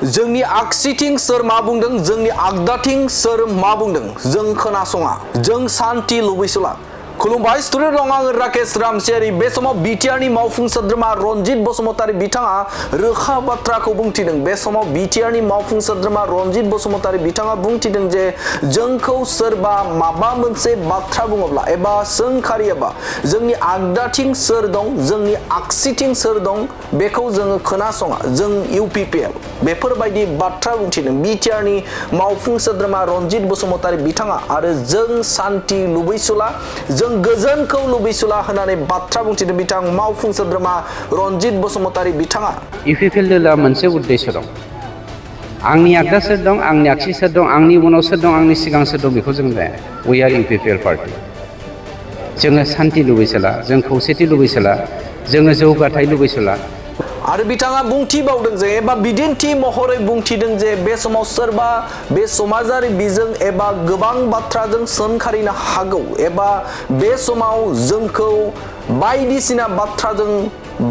जोंनि आगसिथिं सोर मा बुंदों जोंनि आगदाथिं सोर मा बुंदों जों खोनासङा जों सान्ति लुबैसोला खुलुमबाय स्टुडिअ दं आङो राकेश रामसियारि बे समाव बिटिआरनि मावफुं सोद्रोमा रनजित बसुमतारी बिथाङा रोखा बाथ्राखौ बुंथिदों बे समाव बिटिआरनि मावफुं सोद्रोमा रनजित बसुमतारी बिथाङा बुंथिदों जे जोंखौ सोरबा माबा मोनसे बाथ्रा बुङोब्ला एबा सोंखारियोबा जोंनि आगदाथिं सोर दं जोंनि आगसिथिं सोर दं बेखौ जोङो खोनासङा जों इउपिपिएल बेफोरबायदि बाथ्रा बुंथिदों बिटिआरनि मावफुं सोद्रोमा रनजित बसुमतारी बिथाङा आरो जों सान्ति लुबैसुला जों गोजोनखौ लुबैसुला होननानै बाथ्रा बुंथिदों बिथां मावफुं सोद्रोमा रनजित बसुमतारी बिथाङा इउपिपिएल दोला मोनसे उद्देश्य दं आंनि आगदा सोर दं आंनि आगसि सोर दं आंनि उनाव सोर दं आंनि सिगां सोर दं बेखौ जों जाया वी आर इउपिपिएल पार्टी जोङो सान्ति लुबैसोला जों खौसेथि लुबैसोला जोङो जौगाथाय लुबैसोला आरो बिथाङा बुंथिबावदों जे एबा बिदिन्थि महरै बुंथिदों जे बे समाव सोरबा बे समाजारि बिजों एबा गोबां बाथ्राजों सोंखारिनो हागौ एबा बे समाव जोंखौ बायदिसिना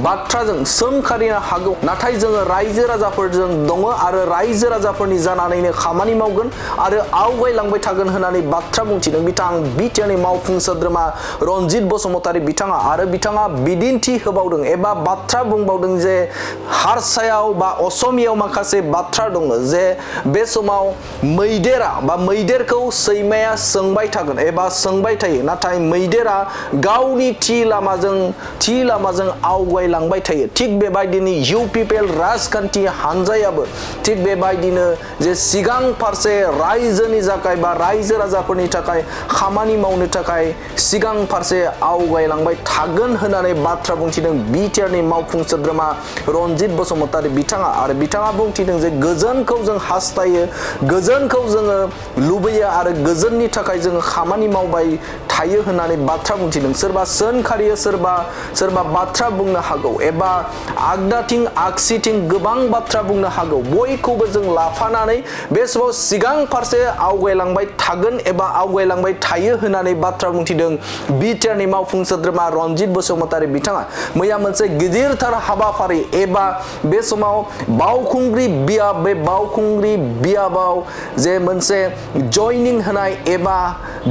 बाथ्राजों सोंखारिनो हागौ नाथाय जोङो रायजो राजाफोरजों दङ आरो रायजो राजाफोरनि जानानैनो खामानि मावगोन आरो आवगायलांबाय थागोन होननानै बाथ्रा बुंथिदों बिथां बिटिआरनि मावफुं सोद्रोमा रनजित बसुमतारी बिथाङा आरो बिथाङा बिदिन्थि होबावदों एबा बाथ्रा बुंबावदों जे हारसायाव बा असमियाव माखासे बाथ्रा दङ जे बे समाव मैदेरखौ सैमाया सोंबाय थागोन एबा सोंबाय थायो नाथाय मैदेरा गावनि थि लामाजों आवगायलांबाय थायो थिग बेबायदिनो इउपिपिएल राजखान्थि हानजायाबो थिग बेबायदिनो जे सिगां फारसे रायजोनि थाखाय बा रायजो राजाफोरनि थाखाय खामानि मावनो थाखाय सिगां फारसे आवगायलांबाय थागोन होननानै बाथ्रा बुंथिदों बिटिआरनि मावफुं सोद्रोमा रनजित बसुमतारी बिथाङा आरो बिथाङा बुंथिदों जे गोजोनखौ जों हास्थायो गोजोनखौ जोङो लुबैयो आरो गोजोननि थाखाय जोङो खामानि मावबाय थायो होननानै बाथ्रा बुंथिदों सोरबा सोंखारियो सोरबा बाथ्रा बुंनो हागौ एबा आगदाथिं आगसिथिं गोबां बाथ्रा बुंनो हागौ बयखौबो जों लाफानानै बे समाव सिगां फारसे आवगायलांबाय थागोन एबा आवगायलांबाय थायो होननानै बाथ्रा बुंथिदों बिटिआरनि मावफुं सोद्रोमा रनजित बसुमतारी बिथाङा मैया मोनसे गिदिरथार हाबाफारि एबा बे समाव बावखुंग्रि बियाब बे बावखुंग्रि बियाबाव जे मोनसे जयनिं होनाय एबा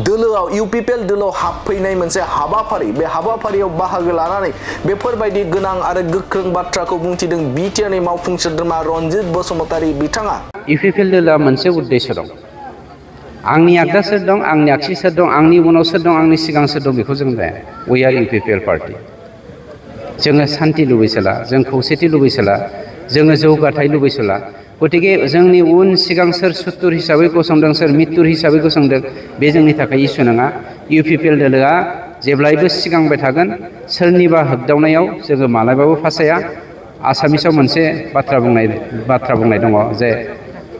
दोलोआव इउपिपिएल दोलोआव हाबफैनाय मोनसे हाबाफारि बे हाबाफारियाव बाहागो लानानै बेफोरबायदि गोनां आरो गोख्रों बाथ्राखौ बुंथिदों बिटिआरनि मावफुं सोद्रोमा रनजित बसुमतारी बिथाङा इउपिपिएल दोला मोनसे उद्देश्य दं आंनि आगदा सोर दं आंनि आगसि सोर दं आंनि उनाव सोर दं आंनि सिगां सोर दं बेखौ जों जाया वी आर इउपिपिएल पार्टी जोङो सान्ति लुबैसोला जों खौसेथि लुबैसोला जोङो जौगाथाय लुबैसोला गतिके जोंनि उन सिगां सोर सुथुर हिसाबै गसंदों सोर मित्तुर हिसाबै गसंदों बे जोंनि थाखाय इसु नङा इउपिपिएल दोलोआ जेब्लायबो सिगांबाय थागोन सोरनिबा होगदावनायाव जोङो मालाबाबो फासाया आसामिसाव मोनसे बाथ्रा बुंनाय दङ जे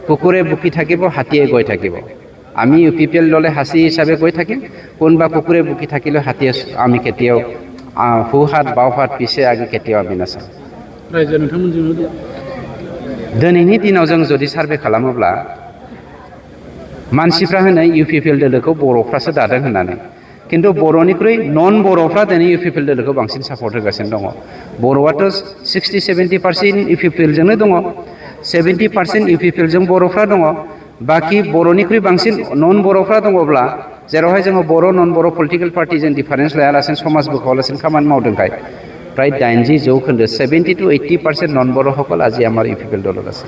कुकुरे बुकी থাকিব হাতীয়ে গৈ থাকিব আমি ইউপিপিএল দলে হাসি হিসাবে গৈ থাকিম কোনবা কুকুরে বুকি থাকিলে হাতীয়ে আমি কেতিয়াও হু হাত বাও হাত পিছে আগে কেতিয়াও আমি নাচাম रायजो नोंथांमोनजों दिनैनि दिनाव जों जुदि सार्भे खालामोब्ला मानसिफ्रा होनो इउपिपिएल दोलोखौ बर'फ्रासो दादों होननानै किन्तु बर'निख्रुइ नन बर'फ्रा दिनै इउपिपिएल दोलोखौ बांसिन सापर्ट होगासिनो दङ बर'आथ' 60-70% इउपिपिएलजोंनो दङ 70% इउपिपिएलजों बर'फ्रा दङ बाखि बर'निख्रुइ बांसिन नन बर'फ्रा दङब्ला जेरावहाय जोङो बर' नन बर' पलिटिकेल पार्टिजों डिफारेन्स लायालासिनो समाज बोखावालासिनो खामानि मावदोंखाय प्राय 80% 70 to 80% नन बर'সকল আজি আমাৰ ইউপিপিएल দলত আছে।